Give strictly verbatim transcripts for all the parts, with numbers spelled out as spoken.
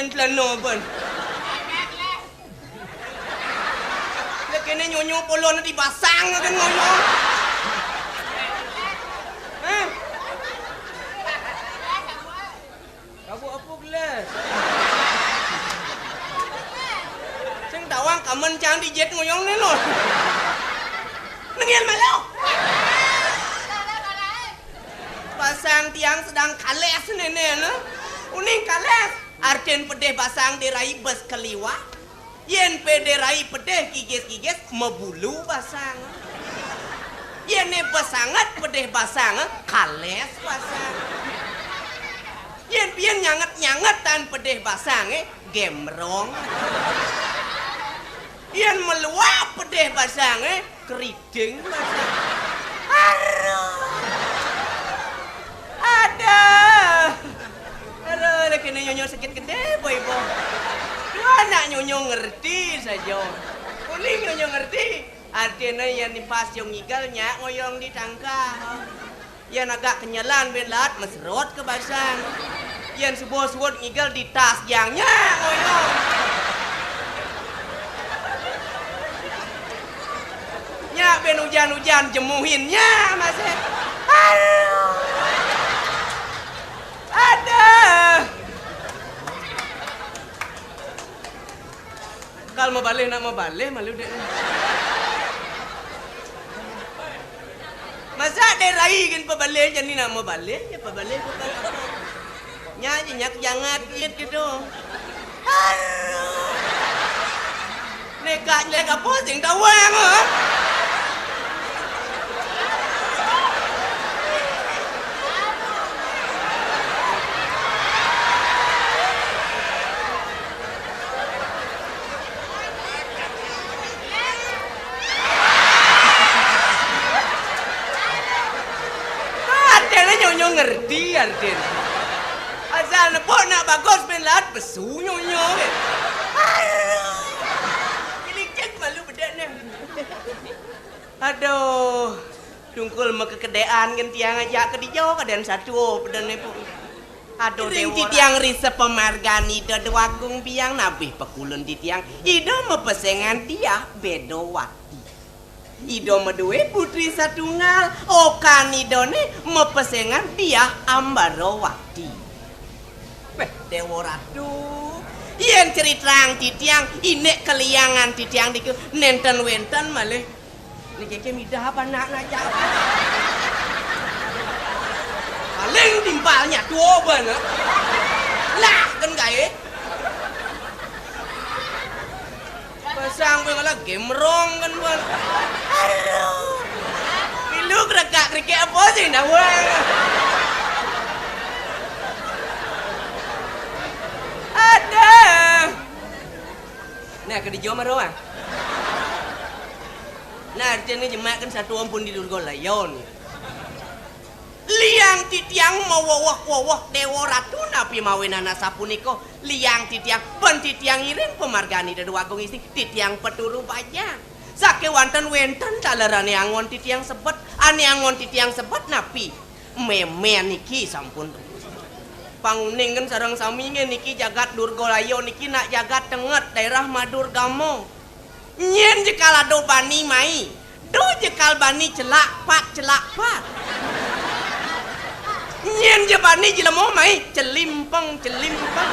Celana ban. Lah kéné nyonyo polona dibasang kan ngoyo. Hah? Kabu apa gelas? Sing tawang kamen cang dijit ngoyong né lo. Nengian malu. Basang tiang sedang kalés néné lo. Uning kalés. Artin pedih basang dirai bes kaliwat. Yén pé dirai pedih kigis-kigis mabulu basang. Yén né basanget pedih basang kalés basang. Yén pian nyanget-nyangetan pedih basangé gemrong. Yén maluap pedih basangé keri- Ding, Mas. Aduh. Aduh. Aduh, lagi ini nyonyo sakit gedé, Ibu. Dua anak nyonyo ngerti saja. Kuning nyonyo ngerti. Artinya yang di pas yang ngigal nyak ngoyong di tangka. Yén agak kenyelan bén laat mesrot ka basang. Yén subuh suud ngigel di tas jangnya ngoyong. Nya bén ujan-ujan jemuhin nya masih. Aduh. Aduh. Kal mabalih nak mabalih malu dek. Masa dek rai kan pabalih jani nak mabalih, ya pabalih bukan apa. Nya nyak jangat kiit gitu. Aduh. Nekak jelek apa sing tawang, ha? Artinya nyonyo ngerti, artinya. Asal nepuk nak bagus pin laat pesu nyonyo. Aduh. Kilicik malu bedak nah. Aduh. Tungkul makekedean kan tiang ajak ka dija kadén satu pedan ne pun. Aduh, ring Déwa titiang Ratu. Risa pamargani Ida Déwa Agung Biang nabih pakulun titiang. Ida mapesengan Diah Bédawati. Ida madué putri satunggal, okan Ida né mapesengan Diah Ambarawati. Béh, Déwa Ratu, yén critang titiang, indik kaliangan titiang diké nénten wénten malih. Niki ké midah apa nak ngajak? Paling timpalnya tua bana. Lah, kan gaé. Pasang pé malah gemrong kan bana. Aduh. Pilu kerekak kerikik apa sih ndawang? Aduh. Nah, ka dija mara, ah. Nah, artiné jemakkan satu ampun di Durga Layon. Liang titiang maweweh-weweh Déwa Ratu napi mawinan asapunika? Liang titiang, pan titiang iring pamargani Déwa Agung Istri, titiang paturu bajang. Sakéwanten wénten taler ané anggon titiang sebet, ané anggon titiang sebet napi? Mémé niki sampun. Panguning kan sareng sami nggih niki jagat Durgalaya niki nak jagat tenget daerah Madurgama. Nyén jekal ada bani mai, do jekal bani celak pat, celak pat. Nyén je bani jelema mai, celimpeng, celimpeng.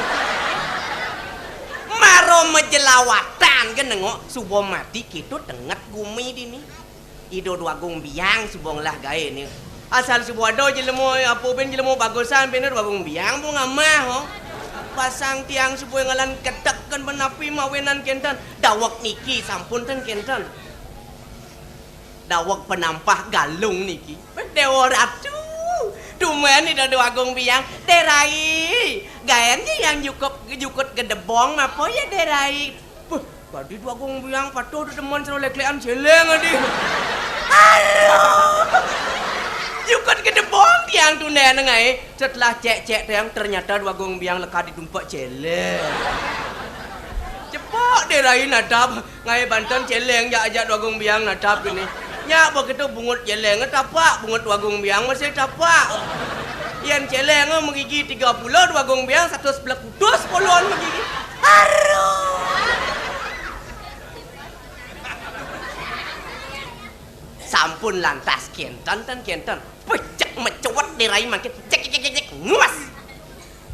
Mara majelawatan gén nengok suba mati kéto tenget gumi dini. Ida Déwa Agung Biang suba ngelah gaé né. Asal suba ada jelema apa bin jelema bagusan bin Déwa Agung Biang pun ngamah, ho. Pasang tiang suba ngalan ketek kan menapi mawinan kénten. Daweg niki sampun ten kénten. Daweg penampah Galung niki. Déwa Ratu. Tumen Ida Déwa Agung Biang, Dérai. Gaén je yang jukut jukut gedebong apa ya, Dérai? Puh, tadi Déwa Agung Biang patuh demen sira leklekan céléng adi. Aduh. Jukut gedebong tiang tunen ngaé. Setelah cék-cék tiang ternyata Déwa Agung Biang leka ditumpek céléng. Cepok Dérai natap ngaé banten céléng jak ajak Déwa Agung Biang natap kéné. Nyak begitu bungut céléng tapak, bungut Déwa Agung Biang masih tapak. Yén céléng magigi tiga puluh, Dwagung Biang satus plekutus polon magigi. Aduh. Sampun lantas kénten, ten kénten. Pecek mecuet Dé Rai mangkin. Cek, cek, cek, cek, cek. Nguas.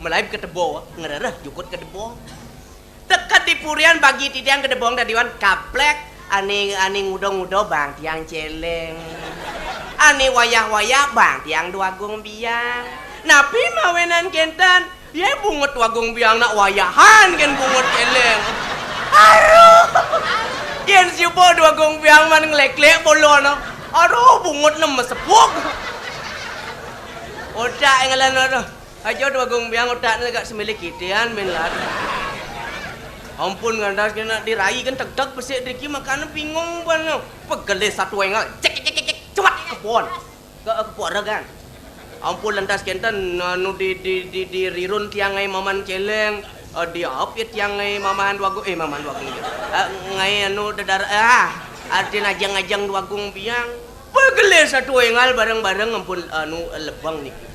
Malaib ka teba, ngrereh jukut ka teba. Teked di purian bagi titiang gedebong dadiwan kaplek, ané, ané nguda-nguda bang tiang céléng. Ané wayah-wayah bang tiang Dwagung Biang. Napi mawinan kénten? Yé bungut Dwagung Biang nak wayahan kén bungut céléng. Aduh. Yén suba Dwagung Biang man ngléklék polon. Aduh, bungut nem mesepuk. Otak yang ngelen, aduh. Aja Dwagung Biang otakné agak semilih kitian, min lat. Ampun, ngandas kena Dé Rai kan tegdeg besik driki, makanya bingung ban. Pegelis satu engal. Cek, cek, cek, cek, cek. Cuat kepon. Ke kepon regan. Ampun, lantas kénten anu di, di, di, di rirun tiang ngai maman céléng. Eh, di apa ya tiang ngai mamahan Dwagung, eh, mamahan Dwagung. Eh, ngai anu dedar, ah, artin ajang-ajang Dwagung Biang. Pegelis satu engal bareng-bareng ampun anu lebeng niki.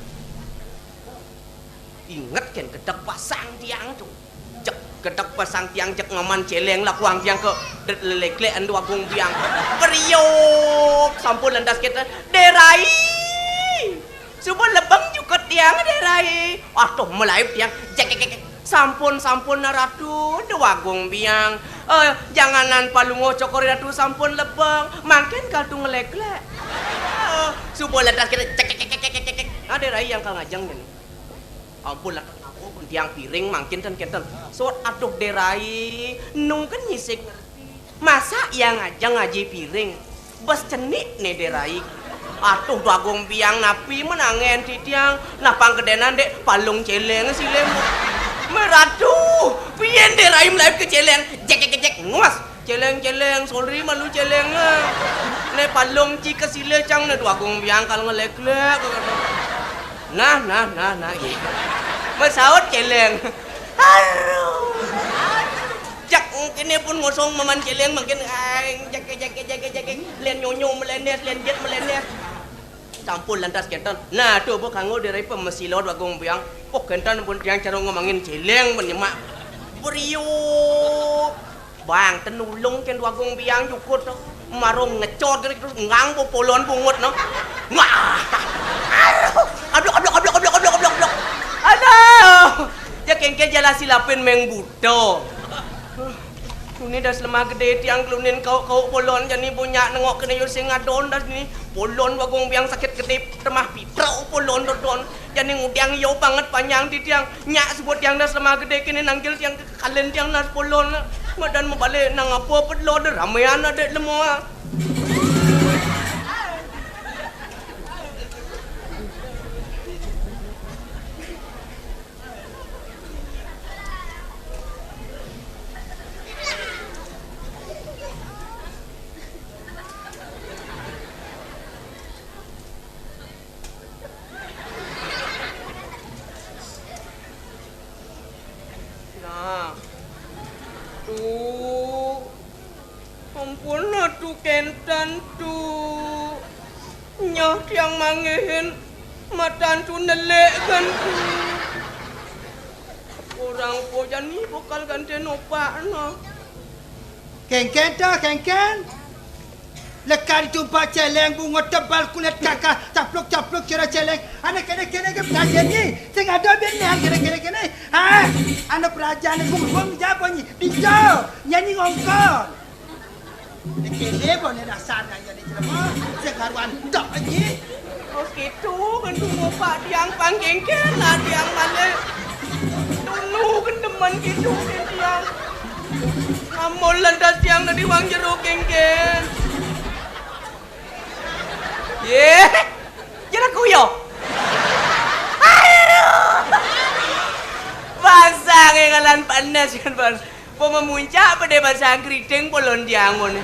Inget kén gedeg pasang tiang to. Cek gedeg pasang tiang, cek maman céléng lakuang tiang ka det leleklék Dwagung Biang. Periuk sampun lantas kénten, Dé Rai. Suba lebeng jukut tiang, Dé Rai. Aduh, malaib tiang. Cek, cek, cek, cek. Sampun, sampun, Nah Ratu, Dwagung Biang. Eh, janganan Palungguh Cokor I Ratu sampun lebeng. Mangkin kal tu ngeleklék. Eh, suba lantas kénten, cek, cek, cek, cek, cek, cek. Nah, Dé Rai yang kal ngajeng jani. Ampun, lantas ngapun tiang piring mangkin ten kénten. Sot, aduh, Dé Rai, nu kan nyisik ngerti. Masa yang ngajeng ngaji piring? Bes cenik né, Dé Rai. Aduh, Dwagung Biang, napi men angén titiang? Nah, pang kedénan dék palung céléng silih. Meratu, pian Dé Rai malaib ka céléng? Jek, jek, jek, jek, nguas. Céléng, céléng, Solri malu céléng, ah. Né palung ci ka silih cang né, Dwagung Biang kal ngeleklék. Nah, nah, nah, nah, iya. Mesaut céléng. Aduh. Cak, kéné pun ngosong maman céléng mangkin, ai, jake, jake, jake, jake. Lén nyonyo melénés, lén jét melénés. Sampun lantas kénten. Nah, to ba kanggo Dé Rai pamesila Dwagung Biang. Oh, kénten pun tiang cara ngemangin céléng menyemak. Brio. Bang, tenulung kén Dwagung Biang jukut. Marung ngecor kene terus ngang bo polon bungut no. Wah. Aduh, ablok, ablok, ablok, ablok, ablok, ablok. Aduh. Ya kéngkén jala silapin meng buta. Tuni das lemah gedé tiang kelunin kau-kau polon jani bunyak nengok kene yo sing adon das ni. Polon Dwagung Biang sakit gedé temah pitra polon dodon. Jani ngudiang yo banget panjang di tiang. Nyak sebut tiang das lemah gedé kene nangkil tiang ke kalen tiang nas polon. Madan mabalik nang apa pedlo de ramean adek lemoa. Nah. Tu. Ampun, atu kénten tu. Nyah tiang manggihin matan tu nelék kan tu. Orang po jani bakal ganti nopak no. Kéngkén to, kéngkén. Lekad tumpak céléng bungut tebal kulit kakah capluk-capluk cara céléng. Anak kéné-kéné ke belajar ni. Sing ada bin ni anak kéné-kéné. Ha, anak pelajar ni bung-bung jago ni. Dijo, nyanyi ngongkon. Kéné bo ni dasar nanya ni jelema. Sing karuan tok ni. Oh, kitu, kan tu ngopak tiang pangkéngkén lah tiang balik. Tunu kan demen kitu kan tiang. Amun lantas tiang tadi wang jero kéngkén. Yé, jero kuyo. Aduh. Basang ngalan panas kan, Bang. Pemamuncak pada basang keriting polon tiang mon.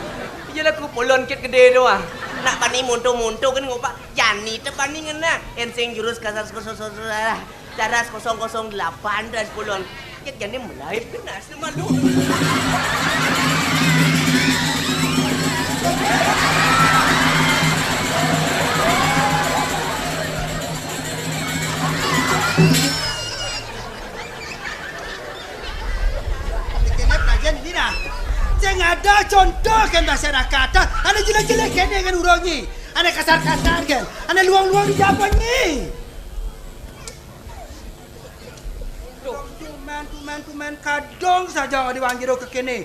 Iya lah ku polon kit gedé doang. Nak bani monto-monto kan ngopak. Jani teh bani ngena. Ensing jurus kasar kosong kosong, daras kosong kosong delapan, daras polon. Kit jani melaib kena semalu. Kan masyarakat, ané jelék-jelék kéné kan urang nyi. Ané kasar-kasar kan. Ané luang-luang di jaban nyi. Tuman, tuman, tuman, kadang saja di wang jero kéné.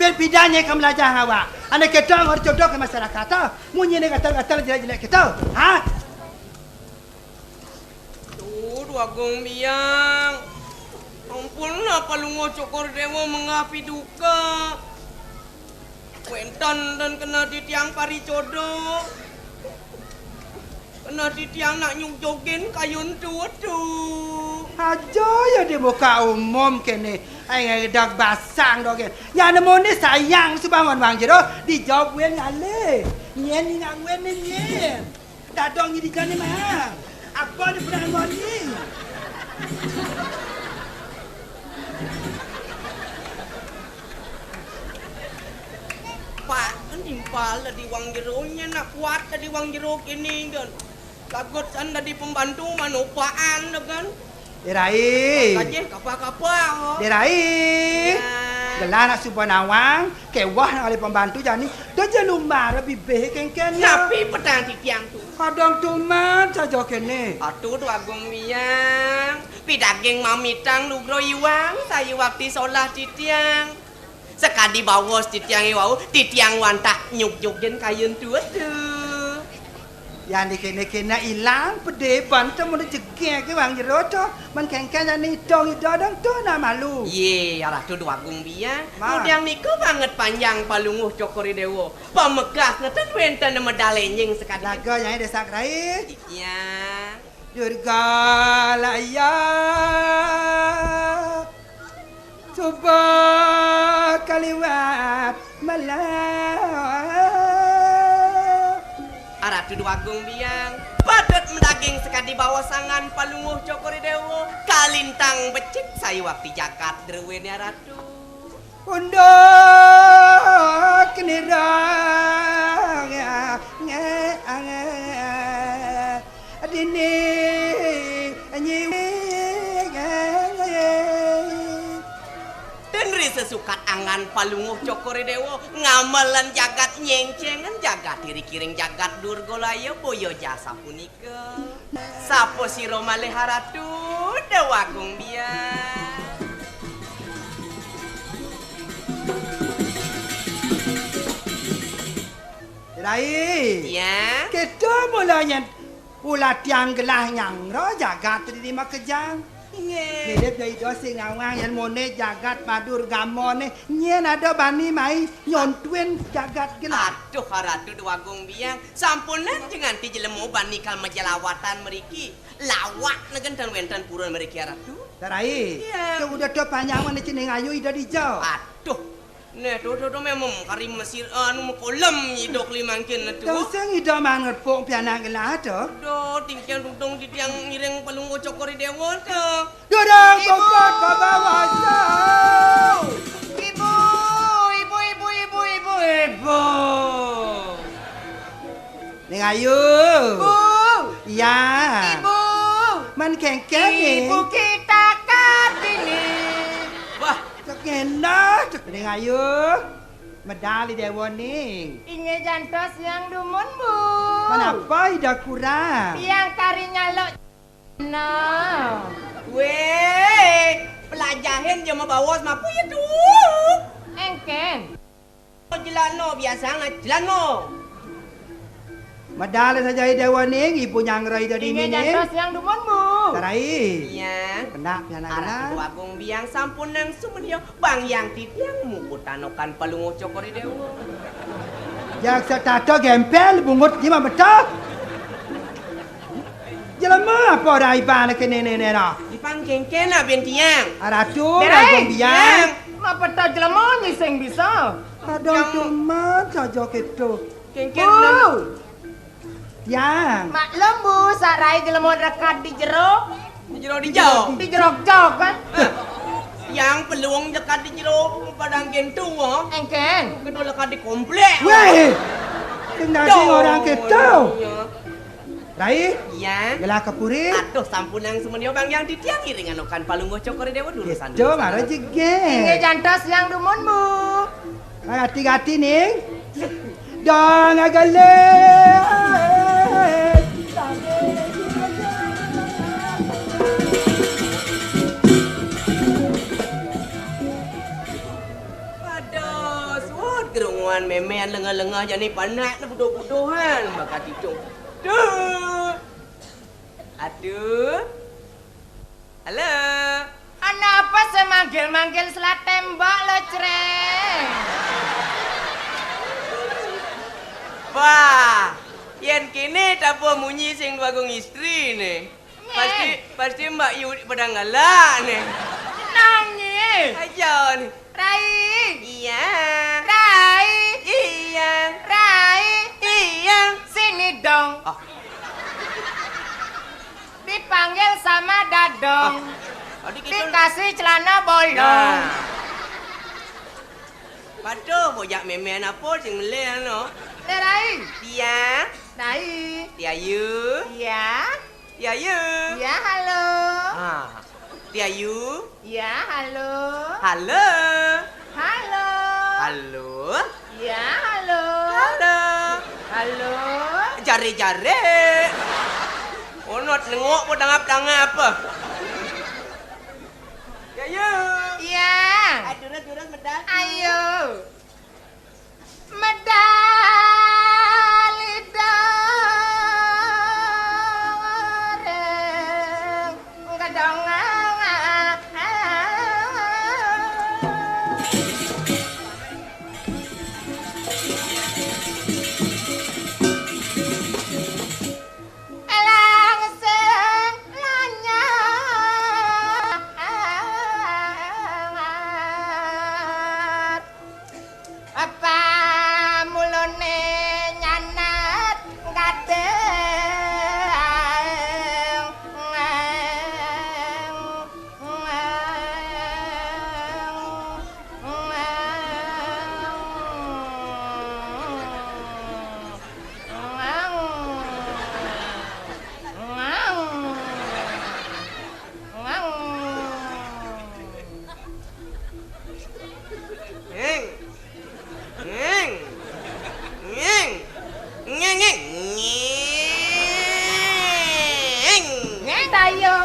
Bén pidan nyai ka melajah ngawak. Ané kéto ngor jodoh ka masyarakat. Munyi né gatal-gatal jelék-jelék kéto. Ha? Duh, Agung Biang. Ampun, Palungguh Cokor Déwa menggah piduka. Wénten dan kena titiang paricoda. Kena titiang nak nyugjugin kayun tutu. Aja ya di muka umum kéné. Ai ngedag basang dogén. Ya nemu ni sayang subangun wang jero dijawab wén ngalih. Nyén nginang wén ni nyén. Dadong nyi di jani mah. Apa ni pernah ngoni? Pak, nimpal di wang jero nyén nak kuat di wang jero kéné kan. Lagut san dadi pembantu manupaan kan. Dirai. Kajih kapa-kapa. Dirai. Ya. Gelah nak suba nawang, kéweh nak ngalih pembantu jani. Dah je lumbar bibih kéngkén ya. Napi petang titiang tu? Kadang tuman saja kéné. Atuh Duh Agung Biang, pidaging mamitang lugra iwang, sayuwakti solah titiang. Sakadi baos titiang iwau, titiang wantah nyugjugin kayun tutu. Yan di kéné-kéné ilang, pedé banten mun jegég wang jero to. Men kéngkén jani idong ida dong to nak malu. Yé, Ratu Duh Agung Biang. Ma. Ngudiang nika banget panjang Palungguh Cokor I Déwa. Pamekas nenten wénten medal énjing sakadi. Laga nyai désak rai. Iya. Durga Laya. Suba kaliwat malah. Aratu Duh Agung Biang, patut medaging sakadi baosangan Palungguh Cokor I Déwa, kalintang becik sayuwakti jagat druéné Aratu. Unduk nirang, ya, nge, ange. Dini nyi. Ten ri sesukat angan Palungguh Cokor I Déwa, ngamelan jagat nyéngcéngan jagat iri kiring jagat Durgalaya boya jasa punika. Sapa sira malih Aratu Déwa Agung Biang? Rai. Ya. Kita mula nyén Pula tiang gelah nyanggra jagat di makejang. Inggih. Mirip ya ida sing ngawang yén moné jagat madur gamoné, nyén ada bani mai nyontuin jagat gelah. Aduh, Aratu Déwa Agung Biang, sampunang jenengan ti jelema bani kal majelawatan mriki. Lawak negen ten wénten purun mriki, Aratu. Tarai. Iya. Cek udah to panjang mana cening ayu ida dija. Aduh. Neh, to, to, to, memang kari mesir, anu, mekolem idok limangkin tu. Tong sing ida man ngepung pianak gelah to. Do, tingkian tudung titiang ngiring Palungguh Cokor I Déwa to. Durang bongkot baba wasa. Ibu, ibu, ibu, ibu, ibu, ibu. Ning Ayu. Bu. Iya. Ibu. Man kéngkén, Ning? Ibu kita Kartini. Wah, cek ngenah, cek Ning Ayu. Medal I Déwa, Ning. Inggih jantos yang dumun, Bu. Kenapa ida kurang? Tiang kari nyaluk. Nah. Wéh, pelajahin jema bawas mapu ya tuh. Éngkén. Jelano biasa ngat jelano. Medal saja I Déwa, Ning, ibu nyangrai dadi. Inggih, mining. Jantos yang dumun, Bu. Tarai. Iya. Pendak pianak. Aratu Déwa Agung Biang sampunang sumedia, Bang Yang titiang muput anokan Palungguh Cokor I Déwa. Jak setata gempel bungut di mameta. Jelema apa ora iban ke nene-nene? Ipang kéngkén abin tiang. Aratu Déwa Agung Biang. Mapeta jelema nyi sing bisa. Kadang tuman saja kéto. Kéngkén. Bu. Tiang. Maklum, Bu, sarai jelema rekat di jero. Di jero di jauh. Di jero jauh, kan? Eh, yang peluang dekat di jero padang gentu, ha? Éngkén. Kedua lekat di komplek. Wéh. Sing dadi orang kéto. Iya. Rai? Iya. Gelah ka puri? Atuh, sampunang sumedia, Bang Yang titiang iring anokan Palungguh Cokor I Déwa dulu. Itu sandu. Mara jegé. Inggih jantos yang dumun, Bu. Hati-hati, Ning. Dan agale. Aduh, suut gerunguan memean lengah-lengah jani panak ne buduh-buduhan bakat itu. Duh. Aduh. Halo. Ana apa sing manggil-manggil selat tembok lo, Creng? Wah, yen kene tabuh munyi sing bagung istri ne. Pasti, pasti Mbak Yu padang galak ne. Nangis. Aja ne. Rai. Iya. Rai. Iya. Rai. Iya. Sini dong. Ah. Dipanggil sama Dadong. Ah. Tadi kita dikasih celana bolong. Nah. Patuh bojak memean apa sing meleh no? Rai. Iya. Rai. Tiayu. Iya. Tiayu. Iya, halo. Ah. Tiayu. Iya, halo. Halo. Halo. Halo. Iya, halo. Halo. Halo. Jare-jare. Onot nengok pun tangap-tangap apa. Tiayu. Iya. Aduh, durus, durus, medal. Ayo. Medal idang ring gedong. Elang sing lanyar. Apa mulane nyanat gadeng? Ngeng. Ngeng. Ngeng. Ngeng, ngeng. Ngeng. Ngeng tayo.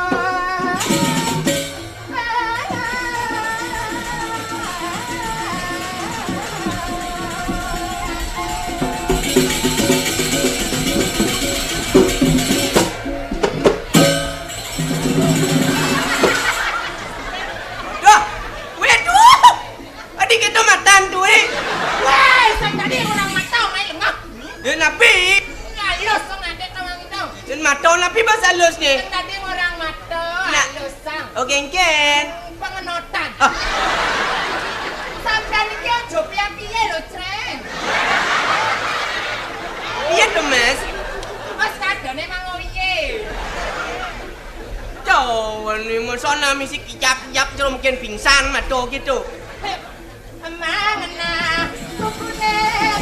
Waduh. Waduh. Adi kita matan tu, eh. Weh, sing tadi orang matau, mai lengah. Ya, napi? Halus, sing ada tawang itu. Sing matau, napi bahasa halusnya? Sing tadi orang matau, nah, halus, sang. Oh, gengken. Pengenotan. Ah. Sampeyan iki aja piye-piye lho, Creng. Iya to, Mas. Mas kadane mang oye. Cowok nih, masa nami si kicap-kicap, terus mungkin pingsan, mati gitu. Emang nah, kukune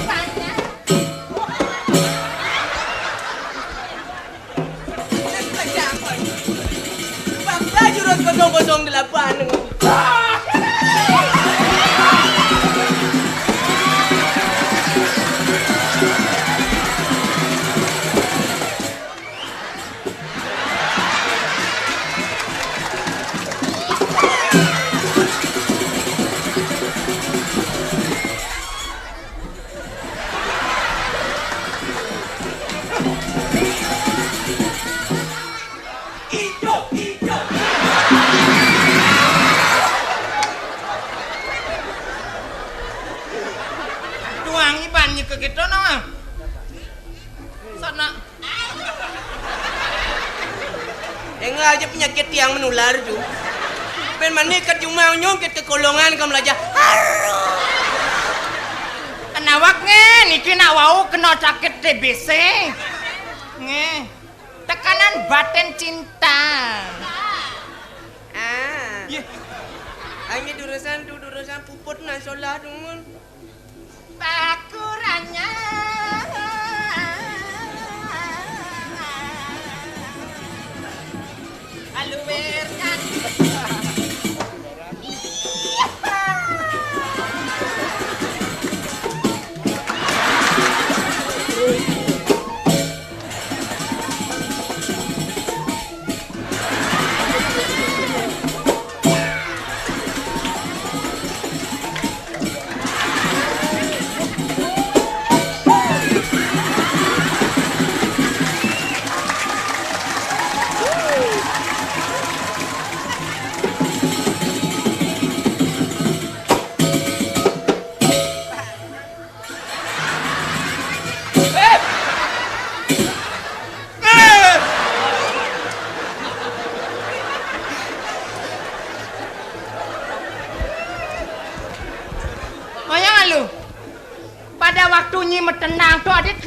panjang. Bangsa jurus kosong kosong delapan. Ijo, ijo. Tuangi banyu ke kita, no. Sana. Dengar aja penyakit tiang menular tu. Ben mani ket jumah nyungkit ke kolongan ke melajah. Kenawak nge, niki nak wau kena sakit T B C. Nge. Tekanan batin cinta. Ah. Iya. Hanya durusan tu, durusan puput nak solah tu mun. Pakurannya. Aluwir kan.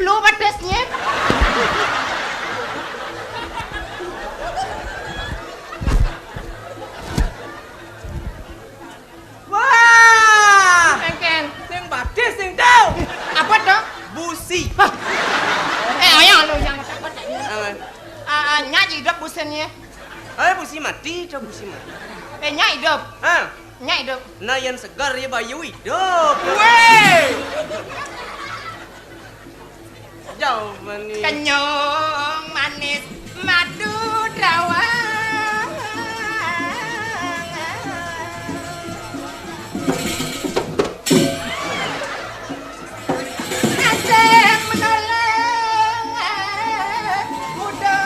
Lu batisné. Wah! Kénkén. Sing batis sing tau. Apa to? Busi. Hah. Eh, ayo lu yang kata-kata. Apa? Ah, ah, nyak idup businé. Eh, busi mati, to busi mati. Eh, nyak idup. Hah? Nyak idup. Nah, yén seger ya bayu idup. Wéh. Jauh manis. Kenyung manis madu dawang. Asam menolong muda.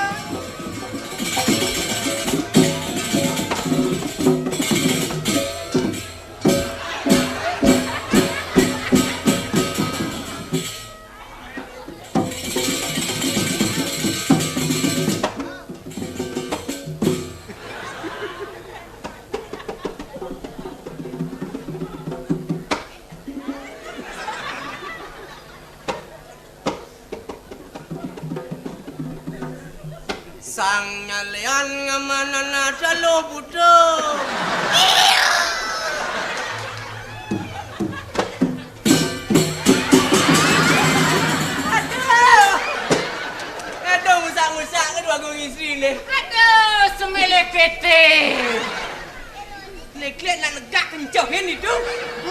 Sang nyalian ngamanana dalu buta. Aduh. Aduh, ngusak-ngusak kedua gue istri nih. Aduh, semele kete. Lék-lék nak negak kencoh ini tu.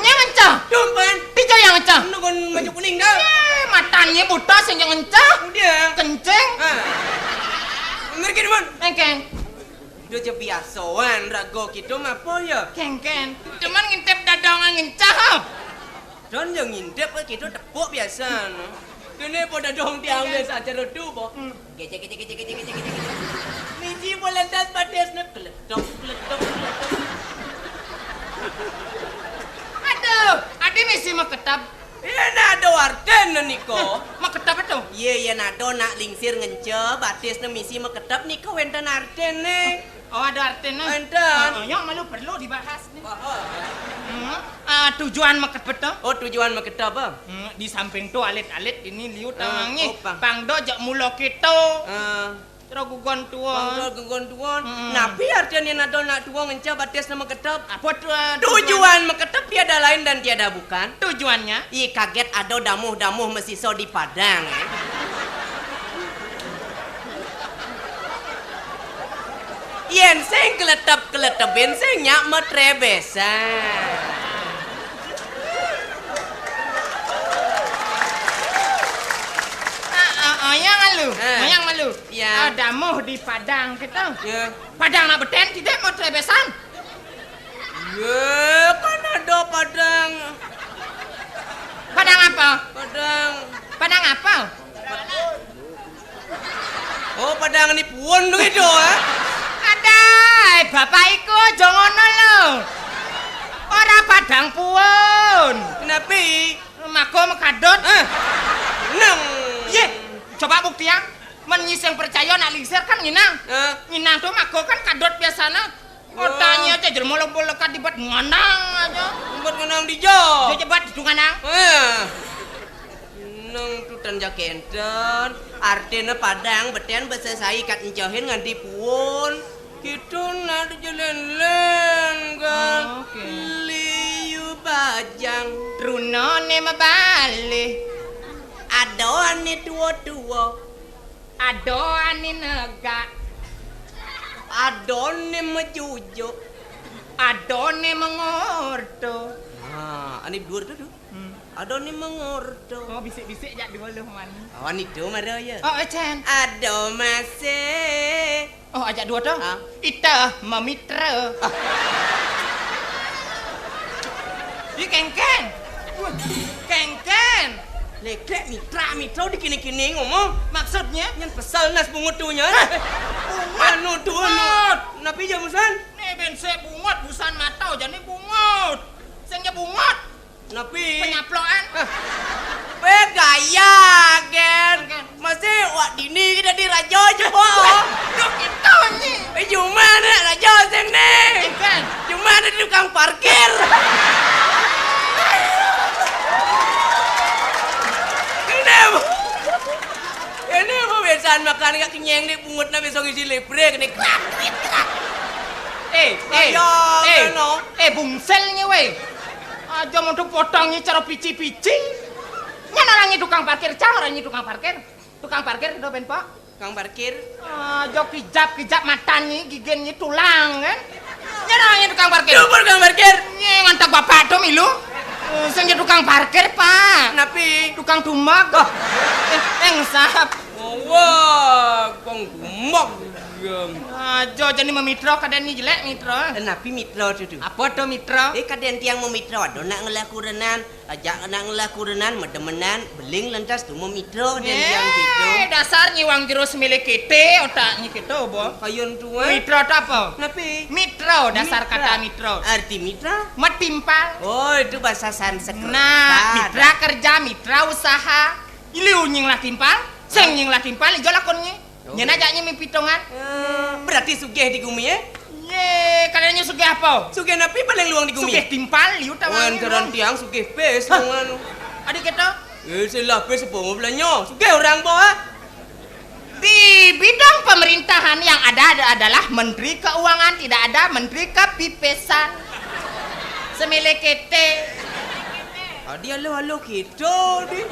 Nya ngencoh. Tumpen. Pijo yang ngencoh. Nukun baju kuning dah. Eh, matanya buta sing yang ngencoh. Udah. Kencing. Ha. Mergi demen. Engkeng. Dia je biasaan raga kita apa ya? Kengken. Cuman ngintip dadongan ngencoh. Don yang ngintip kita tepuk biasa. Kene pada dong tiang biasa aja rodu, po. Hmm. Gece, gece, gece, gece, gece, gece, gece. Misi polantas padesne kletok, kletok, kletok. Aduh, adi misi maketap. Iya, nah, ada artene niko. Hah, maketap itu? Iya, iya, nah, ada nak lingsir ngence, batisne misi maketap niko wenten artene. Oh, ada artene. Wenten. Oh, yang malu perlu dibahas nih. Bahas. Hmm. Ah, tujuan maketap itu? Oh, tujuan maketap apa? Hmm, di samping tu alit-alit ini liu tamangi. Oh, pang. Pang do jak mula kita. Ah. Terus gugon tua. Pang do gugon tua. Hmm. Napi artinya nado nak tua ngenca batis nama ketep? Apa tu, ah, tujuan? Tujuan maketep tiada lain dan tiada bukan. Tujuannya? Ih, kaget ada damuh-damuh mesiso di Padang. Yen sing keletep-keletebin sing nyak metrebesan. Ah, ah, ah, yang malu, ah, yang malu. Ya. Ah, damuh di Padang kita. Ya. Padang nak beten tidak mau trebesan. Ya, kan ada Padang. Padang apa? Padang. Padang apa? Oh, Padang ni puun tu itu, eh? Adai, bapak iku aja ngono lho. Ora Padang puun. Kenapa? Mako mekadot. Eh, nang. Ye, coba buktian. Men nyiseng percaya nak lingsir kan nginang. Eh. Nginang tu mako kan kadot biasana. Wah. Otanya aja jelema lompo lekat dibat nganang aja. Dibat nganang dija. Dia jebat itu nganang. Eh. Nang tutan jakenten. Artine Padang beten besesai kat encahin nganti puun. Kita nak jalan-jalan kan. Oh, oke. Liu bajang. Trunane mebale. Adoane tua-tua. Adoane negak. Adone mejujuk. Adone mengorto. Ah, ane dhuwur tu, tu. Hmm. Adone mengorto. Oh, bisik-bisik jak dua lu mani. Awan itu mara ya. Oh, Ecen. Ado masih. Oh, ajak dua tu. Ah. Ita memitra. Ah. Ih, kengken. Kengken. Leklek mitra, mitra dikini-kini ngomong. Maksudnya? Yang pesal nas bungut tu nya. Hah? Bungut. Anu tu, anu. Bungut. Napi jamusan? Ni bensek bungut, busan matau jani bungut. Sing ja bungut. Napi? Penyaplokan. Hah. Weh, gaya, Gen. Gen. Masih wak dini kita di raja je, po. Duh, kita ni. Eh, cuma ni raja sing ni. Eh, Gen. Cuma ada tukang parkir. Kenapa? Makan gak kenyang nih, bungut nabe song isi lebre kene krak, krik, krak. Eh, eh, Ayo, eh, keno. Eh, bungsel nye we. Aja mau potong nye cara pici-pici. Mana orangnya tukang parkir, cah orangnya tukang parkir. Tukang parkir, do ben, Pak? Tukang parkir. Aja kijap-kijap matanya, giginya tulang, kan? Nyerangnya tukang parkir. Dubur tukang parkir. Nye, ngantak bapak tuh milu. Eh, sing tukang parkir, Pak. Napi? Tukang tumbak. Oh. Eh, engsap. Oh, wah, kong gumbok. Aja jani memitra kadén ni jelek mitra. Napi mitra tu tu? Apa tu mitra? Eh, kadén tiang memitra, ada nak ngelah kurenan. Ajak nak ngelah kurenan, medemenan, beling lantas tu memitra dan tiang gitu. Eh, dasar nyiwang jero semilih kete, otaknya kita, apa? Kayun tua. Mitra tu apa? Napi? Mitra, dasar Mitra. Kata mitra. Arti mitra? Metimpal. Oh, itu bahasa Sanskerta. Nah, mitra kerja, mitra usaha. Liu nying lah timpal, sing nying lah timpal, ijo lakonnya. Oh. Nyen aja nye mimpi tongan. Eh, berarti sugih di gumi, eh? Ye, kadénnya sugih apa? Sugih napi paling luang di gumi? Sugih timpal, liu tawangan. Wan, keran tiang sugih pes, hah? Tongan. Adik kita? Eh, selah pes apa mau belanja? Sugih orang bawa. Di bidang pemerintahan yang ada, ada adalah Menteri Keuangan, tidak ada Menteri Kepipesan. Semilih kete. Ah, dia lo, lo kita, di.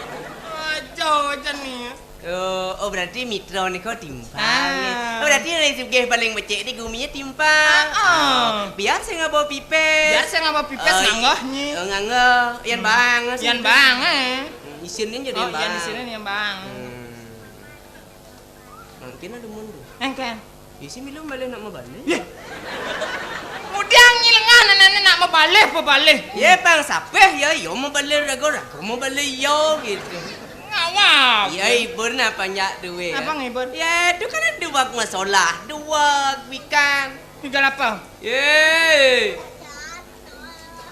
Aja, aja nih. Oh, oh, berarti mitra nika timpal, ah, nggih. Oh, berarti nek sugih paling becik di gumi timpal. Ah, ah. Oh, biar sing ngaba pipis. Biar sing ngaba pipis, oh, nganggoh nyi. Oh, nganggoh. Yan, hmm, bang, yan sing bang, eh. Hmm, isin ni jadi, oh, yan bang. Isin ni yan bang. Hmm. Mungkin ada mundur. Engken. Isi milu balik nak mabalik. Ye. Mudiang nyilengan anak-anak nak mabalik, mabalik. Ye, bang, sapeh ya, yo mabalik raga-raga, mabalik yo gitu. Ngawap. Ya, hibur nah panjak duit. Apa ngibur? Ya, itu kan dua masalah, dua wikan. Tinggal apa? Ye.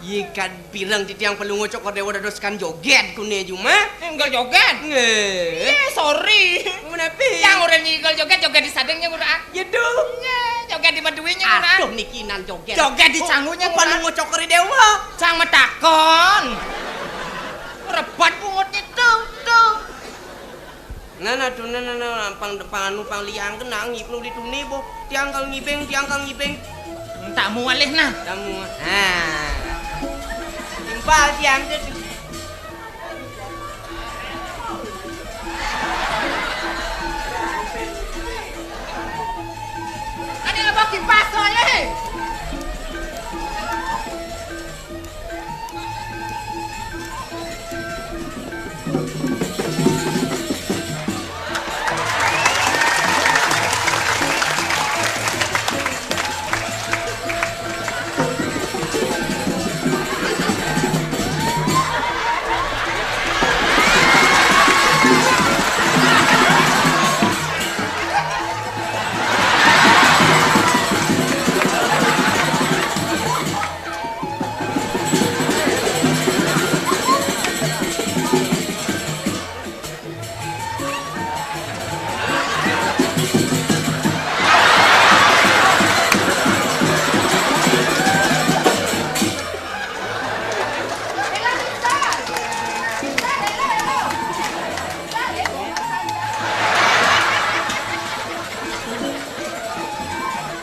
Ye, kan pireng titiang Palungguh Cokor Dewa dados kan joget kune juma. Enggal joget? Nggih. Ye, sorry. Menapi? Yang ora nyigal joget, joget di sadeng yang ora. Ye, duh. Ye, joget di maduin yang ora. Aduh, niki nan joget. Joget di canggunya, oh, ora. Palungguh Cokor Dewa. Cang matakon. Rebat bungutnya tuh, tuh. Nah, nah, tuh, nah, nah, nah, pang, pang anu, pang liang kena ngiplu di tuni, boh. Tiang kal ngibing, tiang kal ngibing. Tak mualih, nah. Tak mualih. Nah. Timpal tiang tu. Ada apa kipas tu, alih?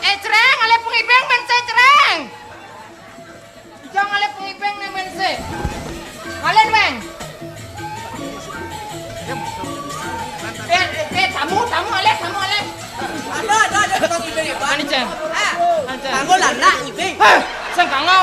Eh, Creng, alih pengibing men se, Creng. Ijo ngalih pengibing ne men se. Ngalih, Weng. Eh, eh, eh, tamu, tamu alih, tamu alih. Ada, ada, ada tukang ngibing, Pak. Ani, Ceng? Ah, ani, Ceng? Kanggo landak ngibing. Heh, sing kanggo.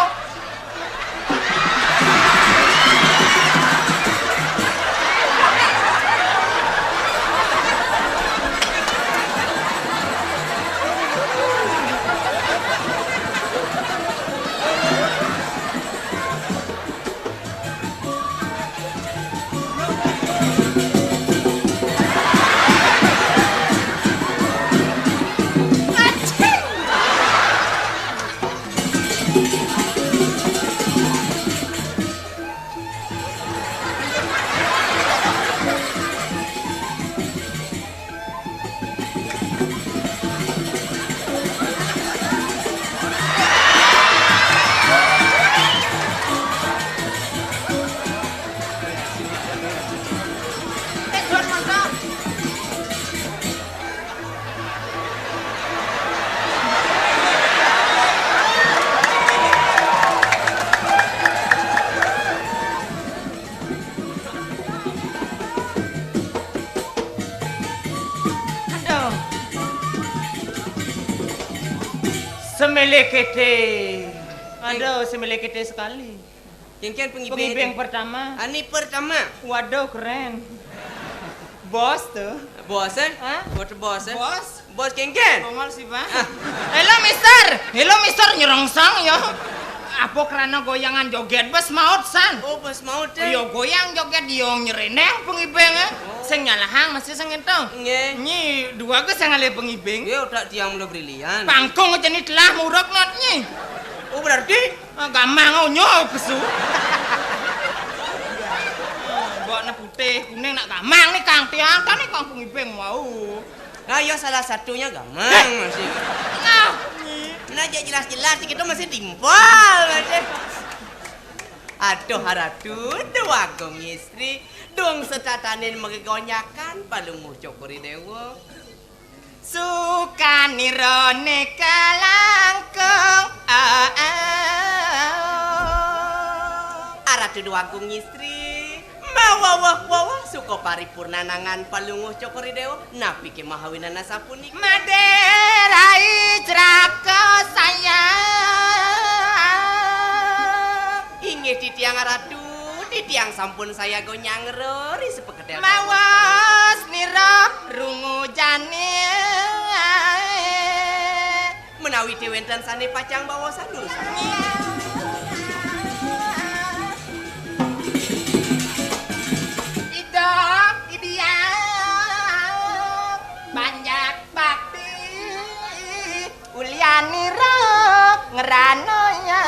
Semele kete. Aduh, semele kete sekali. Kéngkén pengibing. Pengibing pertama. Ani pertama. Waduh, keren. Bos tuh. Bos, eh? Hah? Bos, bos, eh? Bos. Bos kéngkén. Bongol sih, Bang. Ah. Hello, Mister. Hello, Mister, nyerongsang ya. Apa karena goyangan joget bes maut, San? Oh, bes maut, eh? Iya, goyang joget, dia nyerendeng pengibing, eh. Oh. Sing nyalahang masih sing itu. Nggih. Nyi dua ke sing ngalih pengibing. Nggih, otak tiang mula brilian. Pangkung aja ni telah muruk nat nyi. Oh, berarti? Ah, gamang, oh, nyo, pesu. Mbok ne putih, kuning nak gamang ni, Kang. Tiang, kan ni, Kang, pengibing wau. Nah, ya salah satunya gamang, eh, masih. Nah, nyi. Nah, jak jelas-jelas, kita masih timpal, masih. Aduh, Ratu, Déwa Agung Istri, dong setatanin megegonyakan, Palungguh Cokor I Déwa. Sukanirane kalangkung, ah, ah. Aratu Déwa Agung Istri, mawawah-wawah suka paripurna nangan Palungguh Cokor I Déwa, napi ke mahawinan asapunika? Madé rai craka sayang. Inggih titiang Aratu, titiang sampun sayaga nyangra ri sepeketel. Mawas nira rungu jani. Menawi té wénten sané pacang baosan durusang. Ida, Idia, panjak bakti, ulianira ngranaya.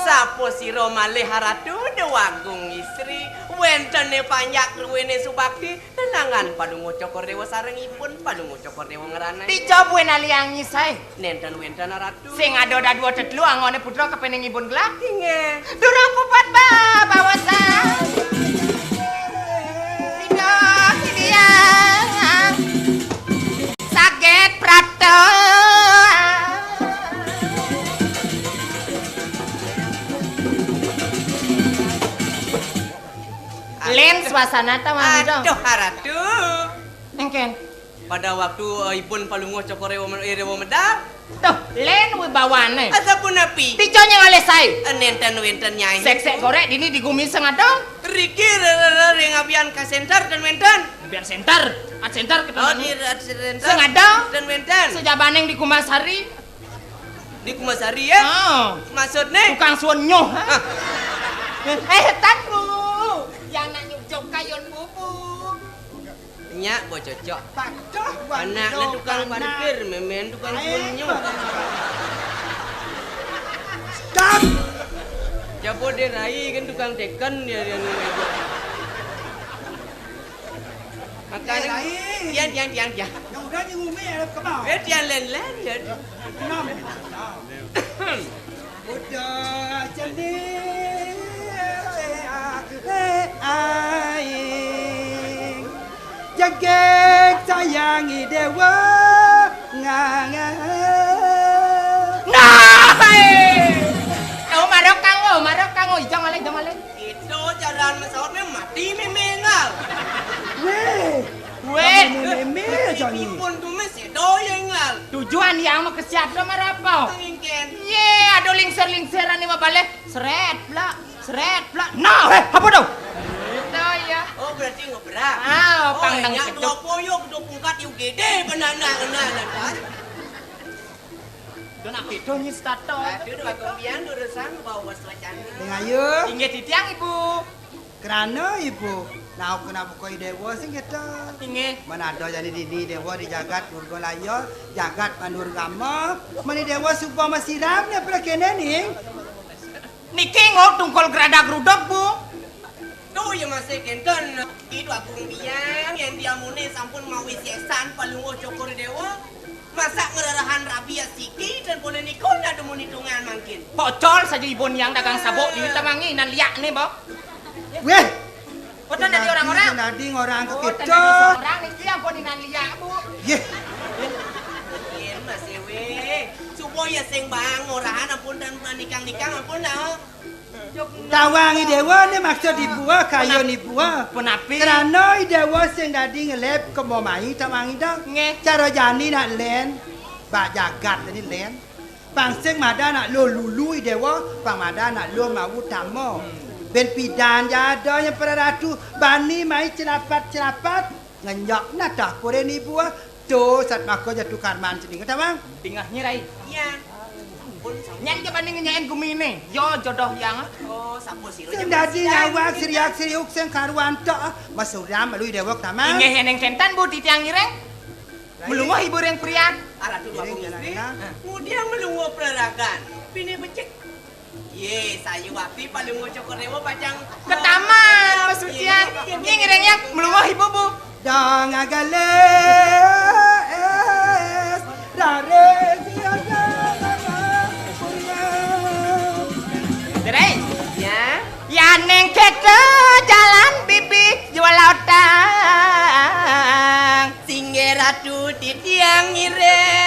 Sapa sira malih Aratu Déwa Agung Istri, wéntené panjak druéné subakti, nenangan Palungguh Cokor Déwa sareng ipun Palungguh Cokor Déwa ngranaya. Dija buin aliang nyisai. Nénten wénten Aratu. Sing ada dadua tetelu anggoné putra kepening ibun gelah. Inggih. Durung puput ba-, bawasan. Sida, sidiang. Saget prapta. Lén swasana ta, Mang Ida? Aduh, Aratu. Éngkén. Pada waktu, eh, ipun Palungguh Cokor Déwa me-, eh, Déwa medal. Tuh, lén wibawané. Asapunapi? Dija nyai ngalih saé. Eh, nénten wénten, Nyai. Sék-sék gorék dini di gumi sing ada. Riki re-, re-, re-, ring abian ka sénter ten wénten. Abian sénter. At sénter. Oh, di at sénter. Sing ada. Ten wénten. Sajabaning di Kumbasari. Di Kumbasari, ya? Oh. Maksudné? Tukang suun nyuh. Hah? Eh, tan, Bu. Yang nak nyuh jok kayun bubuk. Nyak, bo cocok. Anakné tukang parkir, mémén tukang suun nyuh. Stop! Coba deh rai kan tukang teken dia, dia. Makanya, tiang, tiang, tiang, tiang. Yang udah di ngumi ada kebal. Eh, tiang lén-lén, ya. Enam. Udah jadi aing jegég sayangi déwa nganga. Nah, hai. Au marok kang, au marok kang, au ijang alé, ijang alé. Itu jalan pesawatnya mati mémé énggal. Wéh. Wéh. Mémé, mémé, jani. Ipun tuh mé séda ya énggal. Tujuan yang mau ke siapa marapa? Tengingken. Yé, aduh lingsir-lingsir ané mabalih. Seret, blak. Seret, blak. Nah, eh, apa tuh? Itu ya. Oh, berarti ngebrak. Ah, oh, pang nang nyak kedok. Dua poyo, kedok pungkat, yuk gede, benar, benar, benar, benar. Dona pito nyi stato. Aduh, dua kombian urusan bawa suasana. Ning ayu. Inggih titiang, Ibu. Krana, Ibu, nauk kena buka i déwa sing kita. Inggih. Menada jani dini déwa di jagat Durga Laya, jagat Pandurgama. Meni déwa suba masiram ne prakéné ning. Niki ngok tungkol grada gruduk, Bu. Tuh ya masih kénten. Itu Agung Biang yang diamune sampun mawi sesan Palungguh Cokor Déwa. Masak ngererahan rabi ya siki dan pone niku ndak demun hitungan mangkin. Pocol saja ibun yang dagang sabuk di tamangi nan liak ne, Mbok. Wéh. Boten dadi orang-orang. Dadi orang. Oh, kekito. Dadi orang niki ampun nan liak, Bu. Yéh. Yen Mas Ewe, supaya sing bang orahan ampun dan nikang-nikang ampun dah. Tawangi déwa né maksud ibu, kayun ibu. Penapi? Krana i déwa sing dadi ngelep kemo mai tawangi dah. Nggih. Cara jani nak lén, bak jagat ini lén. Pang sing madan anak luh lulu I Déwa, pang madan anak luh mawu tama. Bén pidan jada nyén para ratu, bani mai celapat-celapat, ngenyok natah purin ibu, ah. Tuh, satmaka jatuh karman cening, tawang. Dingeh nyi, Rai. Iya. Nyén ja bani ngenyakin guminé, ya jodoh yang. Oh, sampun sira. Sing dadi nyawag siriak-siriuk sing karuan tok, ah. Masuram malu I Déwa ka taman. Inggih, yén kénten, Bu, titiang ngiring. Melungguh ibu ring prian. Aratu dua istri. Kemudian melungguh peleragan. Bini becik. Yé, sayuwakti Palungguh Cokor Déwa pacang ka taman, Mas Sucian. Nggih, ngiring ya, melungguh ibu, Bu. Dong agalis, raring siaga. Derai. Ya. Yaning kéto jalan bibi jual otang. Singgih Ratu titiang ngiring.